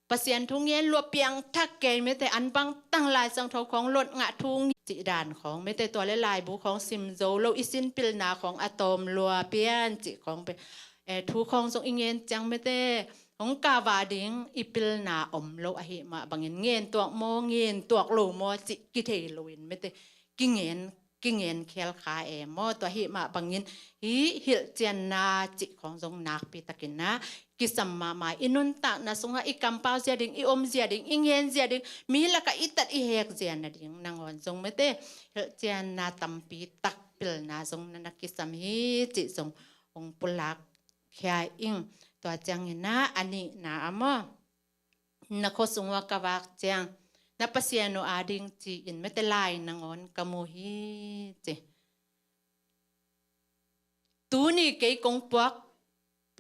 Pasian thu ngen lua piangthak kei mete, an bang tang Lai Siangtho khawng lot ngah thu ngi cih dan khawng mete, tua le laibu khawng sim zo lo, i sinpilna khawng a tawm lua pian cih khawng pen, eh, thu khawng zong i ngen ciang mete hong kava ding i pilna om lo ahih mah bangin ngen tuak maw, ngen tuak lo maw cih kithei loin mete kingen, kingen khel kha e maw. Tua ahih mah bangin hih hilhcianna cih khawng zong nakpi takin ah kisam mahmah. I nuntakna sungah i kampau zia ding, i om zia ding, i ngen zia ding, mi lakah i tat i hek zia nading nangawn zong mete hilhcianna tampi tak pilna zong na na kisam hi cih zong hong pulak khia ing. Tua ciangin ah a nihna a maw, na khua sung uah ka vak ciang na Pasian uh ading ci-in mete lai nangawn ka mu hi ci. Tuni kei kong puak,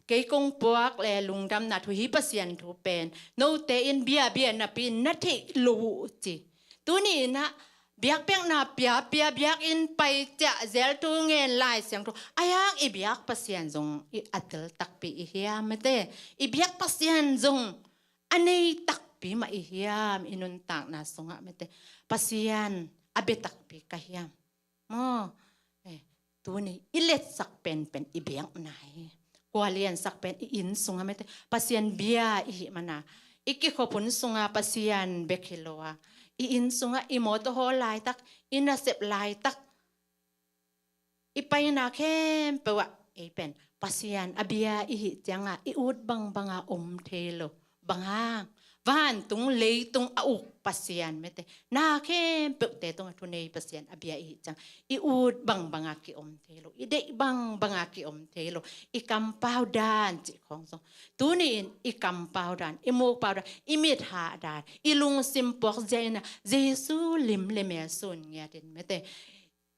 kei kong puak le lungdamna thu hi Pasian thu pen note in biabia napi na theih lo uh ci. Tuni in ah biakpiakna piapia, biakinn pai ciah, zel thu ngen, Lai Siangtho a hiang i biak Pasian zong i a tel takpi i hiam mete? I biak Pasian zong a nei takpi mah i hiam? I nuntakna sungah mete Pasian a bia takpi ka hiam? Maw, eh, tuni i letsak penpen i biakna hi. Kua liansak pen i inn sungah mete Pasian bia i hih mana, i kikhop hun sungah Pasian bek hi lo a, i inn sungah i mawtaw hawl laitak, i nasep laitak, i paina khempeuh ah ei pen Pasian a bia i hih ciangah i ut bangbanga om thei lo. Bang hang? Vantung leitung a uk Pasian mete, na khempeuhte tungah thunei Pasian a bia i hih ciang i ut bangbanga kiom thei lo, i deih bangbanga kiom thei lo. I kampau dan cih khawng zong tuni-in i kampau dan, i mukpau dan, i mithah dan, i lungsim puak zia in ah Jesu lim le mel sun ngiatin mete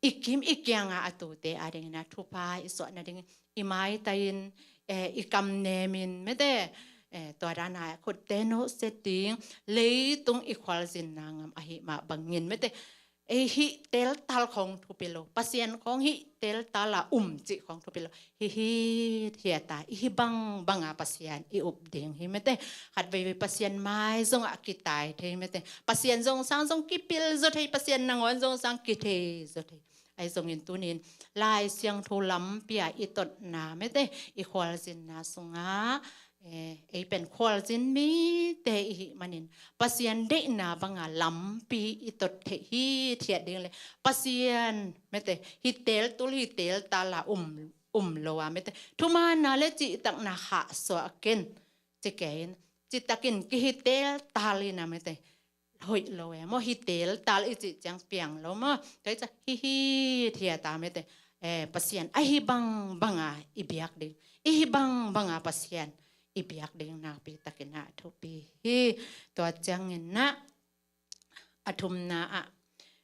i kim i kianga a tute adingin ah thupha i suah nadingin i maitai-in, eh, i kamnemin mete, eh, tua dana khutte no setting, leitung i khualzinna ngam ahih mah bangin mete ei hih teltal khawng thupi lo, Pasian khawng hih teltala um cih khawng thupi lo. Hih hithiata i hih bangbanga Pasian i up ding hi mete. Khatveivei Pasian mai zongah kitai thei mete, Pasian zong sang zong kipil zaw thei, Pasian nangawn zong sang kithei zaw thei. Ahi zongin tunin Lai Siangtho lampia i totna mete i khualzinna sungah, eh, ei pen khualzin mite i hih manin Pasian deihna banga lampi i tot theih hithiat ding le Pasian mete hih teltul hih teltala um, um lo a mete thumaanna le cihtakna khahsuah ken ci kei in, citakin kihi teltal in a mete hoih lo e maw, hih teltal i cih ciang piang lo maw. Tua hi ciang hih hithiata mete, eh, Pasian a hih bangbanga i biak ding, i hih bangbanga Pasian i biak ding nakpi takin ah thupi hi. Tua ciangin ah a thumna ah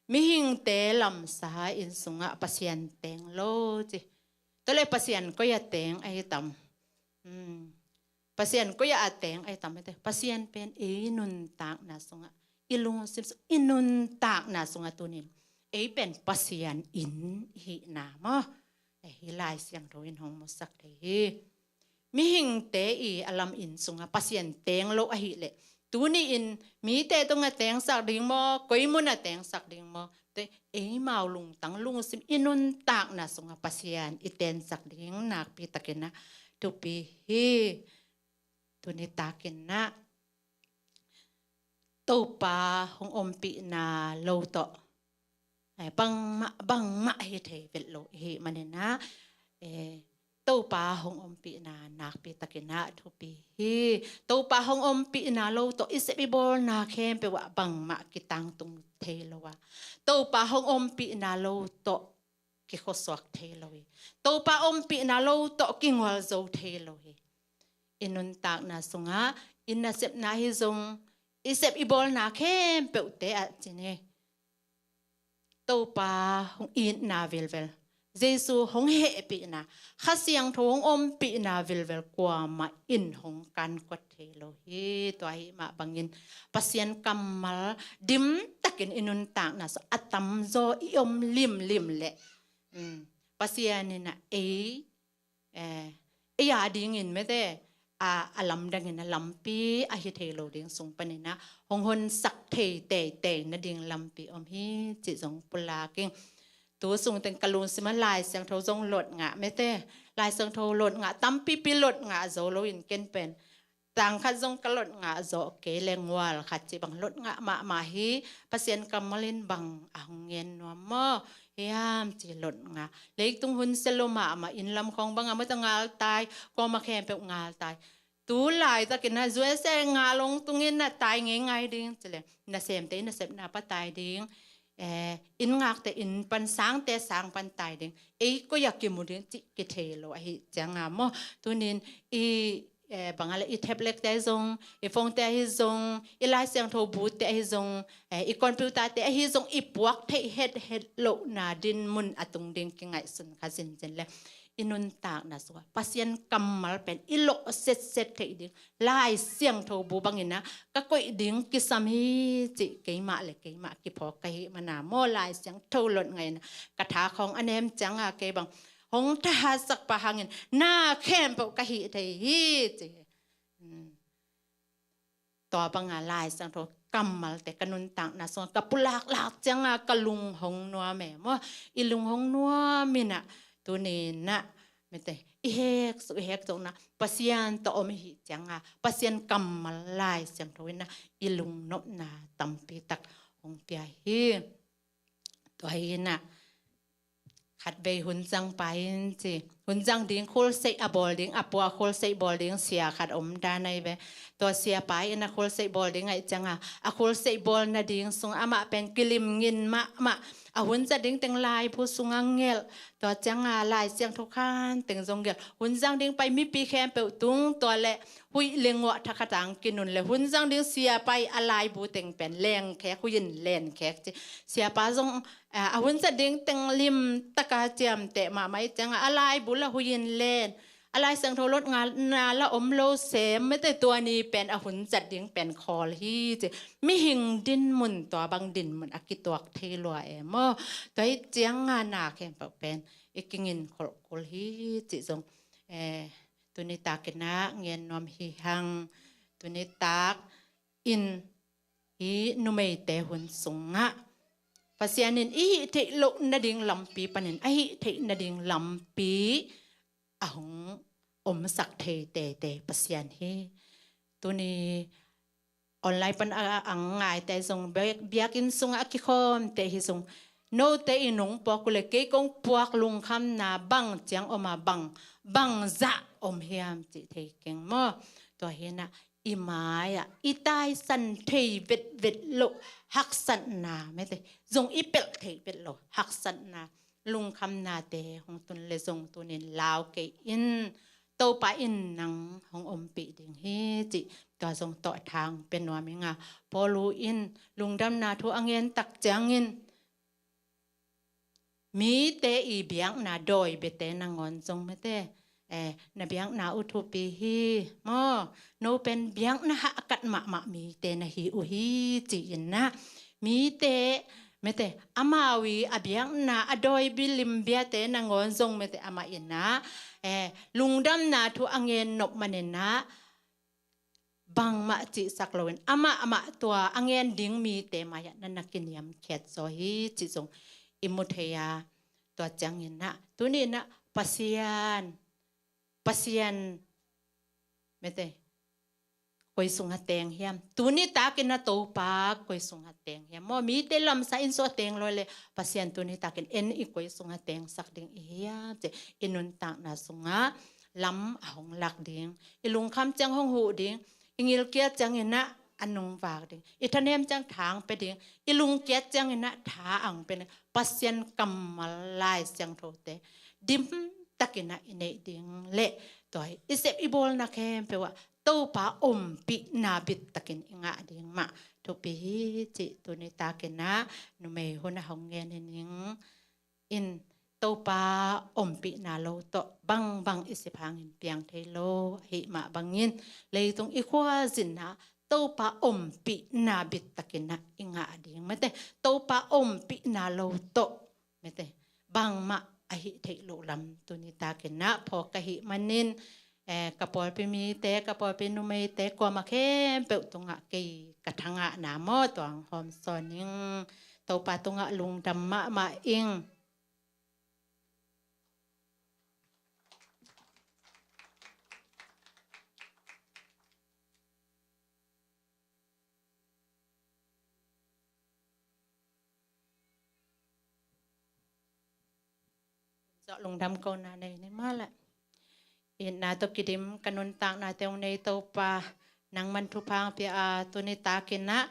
mihingte lamsa inn sungah Pasian teng lo ci. Tua le Pasian koi-ah teng ahi tam? Hmm. Pasian koi-ah a teng ahi tam mete? Pasian pen ei nuntakna sungah, i lungsim sung, i nuntakna sungah tunin ei pen Pasian inn i hihna maw. Hih Lai Siangtho in hong musak thei hi. Mihingte i a lam inn sungah Pasian teng lo ahih leh, tuni-in mite tungah tengsak ding maw, koi munah tengsak ding maw, te eimau lungtang lungsim i nuntakna sungah Pasian i tensak ding nakpi takin ah thupi hi. Tuni takin ah Topa hong ompihna lo tawh, eh, bangmah bangmah hi thei vet lo i hih manin ah, eh, Topa hong ompihna nakpi takin ah thupi hi. Topa hong ompihna lo tawh i sep i bawlna khempeuh ah bangmah kitangtung thei lo a, Topa hong ompihna lo tawh kikhuasuak thei lo hi. Topa ompihna lo tawh kingualzo thei lo hi. I nuntakna sungah i nasepna hi zong, i sep i bawlna khempeuhte ah cin hi, Topa hong itna vilvel, Jesu hong hehpihna, Kha Siangtho hong ompihna vilvel kuamah in hong kankuat thei lo hi. Tua hi mah bangin Pasian kammal dimtakin i nuntakna sungah a tamzaw i om limlim leh, um, Pasian in ah ei, eh, ei a dingin mete a, a lamdangin a lampi a hi thei lo ding sung panin ah hong honsak thei teitei nading lampi om hi cih zong pulak ing. Tu sung teng ka lungsim ah Lai Siangtho zong lot ngah mete, Lai Siangtho lot ngah, tampipi lot ngah zo loin ken pen tangkhat zong ka lot ngah zawh kei le ngual khat cih bang lot ngah mahmah hi. Pasian kammal in bang a hong ngen nuam maw hiam ci lot ngah. Leitung hun sia lo mahmah, inn lam khawng bangah mawtaw ngaltai, kuamah khempeuh ngaltai. Tu laitakin ah U S A ngal hong tungin ah tai ngeingai ding ci le, nasemte i nasepna pan tai ding, eh, inn ngakte inn pan, sangte sang pan tai ding, ei koi a kimu ding cih kithei lo ahih ciangah maw, tunin i, eh, bangah le i tablet te ahi zong, i phone te ahi zong, i Lai Siangtho bu te ahi zong, eh, i computer te ahi zong i puak theih hethet lohna dinmun a tung ding kingaihsun kha zinzin le i nuntakna sungah Pasian kammal pen i lawh setset theih ding Lai Siangtho bu bangin ah ka koih ding kisam hi cih keimah le keimah kiphawk ka hih mana maw, Lai Siangtho lot ngahin ah ka tha khawng a nem ciangah kei bang hong thahatsak pah hangin na khempeuh ka hih thei hi ci. Hmm. Tua banga Lai Siangtho kammalte ka nuntakna sungah ka pulaklak cianga ka lung hong nuam e maw. I lung hong nuam in ah tuni in ah mite i hek suk i hek sukna Pasian tawh om i hih cianga Pasian kammal Lai Siangtho in ah i lungnopna tampi tak hong pia hi. Tua hi in ah khatvei hun zang pa in ci, hun zang ding khulseih a bawl ding, a pua khulseih bawl ding sia khat om dan ahi ve. Tua siapa in a khulseih bawl ding ahih cianga a khulseih bawl nading sung amah pen kilim ngin mahmah. A hun zat ding teng laibu sungah ngelh, tua cianga Lai Siangtho khan teng zong gelh. Hun zang ding pai mipi khempeuh tung, tua le huih le nguah thakhat ah kinun le hun zang ding siapa i a laibu teng pen lengkhek, huih in lenkhek ci. Siapa zong a, a hun zat ding teng lim taka ciamteh mahmah i cianga a laibu la huih in len, a Lai Siangtho lot ngahna la om lo sem, mite tua ni pen a hun zat ding pen khawl hi ci. Mihing dinmun tua bang dinmun a kituak thei lua e maw. Tua hi cianga na khempeuh pen i kingin kholh kul hi cih zong, eh, tuni takin ah ngen nuam hi hang. Tuni tak in i numeite hun sungah Pasian in i hih theih loh nading lampi panin a hih theih nading lampi a hong omsak thei teitei Pasian hi. Tuni online pan a, a ngaite zong biak, biakinn sungah a kikhawmte hi zong note i nong puak uh le kei kong puak lungkhamna bang ciang om a, bang, bang zah om hiam cih thei keng maw. Tua hi in ah i mai-ah i taisan thei vetvet loh haksatna, mite zong i pelh thei vet loh haksatna, lungkhamnate hong tun le zong tunin lau kei in, Topa in nang hong ompih ding hi cih tua zong tawh thang pia nuam ing a. Paulu in lungdamna thu a ngen tak ciangin mite i biakna dawi biate nangawn zong mite, eh, na biakna uh thupi hi maw. No pen biakna hahkat mahmah mite na hi uh hi ci-in ah mite Mete, amau i a biakna a dawi bilim biate nangawn zong mete amah in ah, eh, lungdamna thu a ngen nop manin ah bangmah cihsak loin amah amah tua a ngen ding mite mai-ah na na kiniamkhiat zaw hi cih zong i mu thei a, tua ciangin ah tuni in ah Pasian, Pasian mete koi sungah teng hiam? Tuni takin ah Topa koi sungah teng hiam? Maw, mite lamsa in sua teng lo le Pasian tuni takin en i koi sungah tengsak ding i hiam? Ci i nuntakna sungah lam a hong lak ding, i lungkham ciang hong huh ding, i ngilkiat ciangin ah a nungvak ding, i thanem ciang thang pe ding, i lungkiat ciangin ah tha ang pe ding. Pasian kammal Lai Siangthote dimtakin ah i neih ding le tua hi i sep i bawlna khempeuh ah Topa ompihna bittakin i ngah ding mah thupi hi cih tuni takin ah numei hun a hong ngen hi ning. In Topa ompihna lo tawh bangbang i sep hangin piang thei lo ahih mah bangin leitung i khuazin ah Topa ompihna bittakin ah i ngah ding mete, Topa ompihna lo tawh mete bangmah ahi theih loh lam tuni takin ah phawk ka hih manin, eh, ka pawlpi mite, ka pawlpi numeite kuamah khempeuh tungah kei ka thangahna maw tuang hawm sawn ning. Topa tungah lungdam mahmah ing. Zawh lungdam kona nei ni mah leh. Itna tawh kidim ka nuntakna te hong nei Topa, nangman thupha hong pia a tuni takin ah,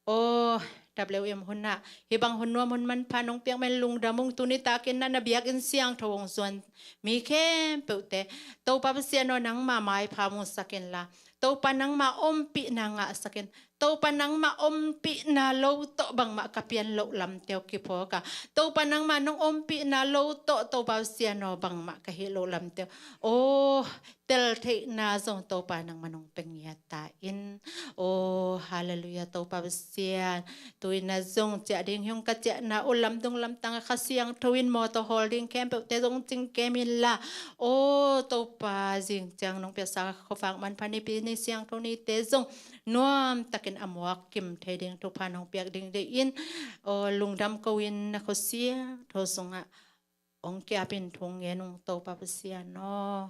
aw, W M hun ah hih bang hun nuam hun manpha nong piak manin lungdam ung. Tuni takin ah na biakinn siangtho hong zuan mi khempeuhte Topa Pasian aw, nangma maipha musak inla, Topa nangma ompihna ngahsak in. Topa nangma ompihna lo tawh bangmah ka pian loh lamte uh kiphawk a, Topa nangma nong ompihna lo tawh Topa Pasian aw bangmah ka hih loh lamte uh, aw, tel theihna zong Topa nangma nong pe ngiat ta in. Aw, halleluiah, Topa Pasian. Tu-in ah zong ciah ding hi ung, ka ciahna uh lamdung lamtang a Kha Siangtho in mawtaw hawl ding khempeuhte zong cingkem inla, aw Topa, zing ciang nong piaksa khuavak manpha nipi ni siangtho nite zong nuamtakin a muak kim thei ding thupha nong piak ding deih in, aw, lungdam ko-in na Kha Siangtho sungah hong kiapin thu ngen ung Topa Pasian aw.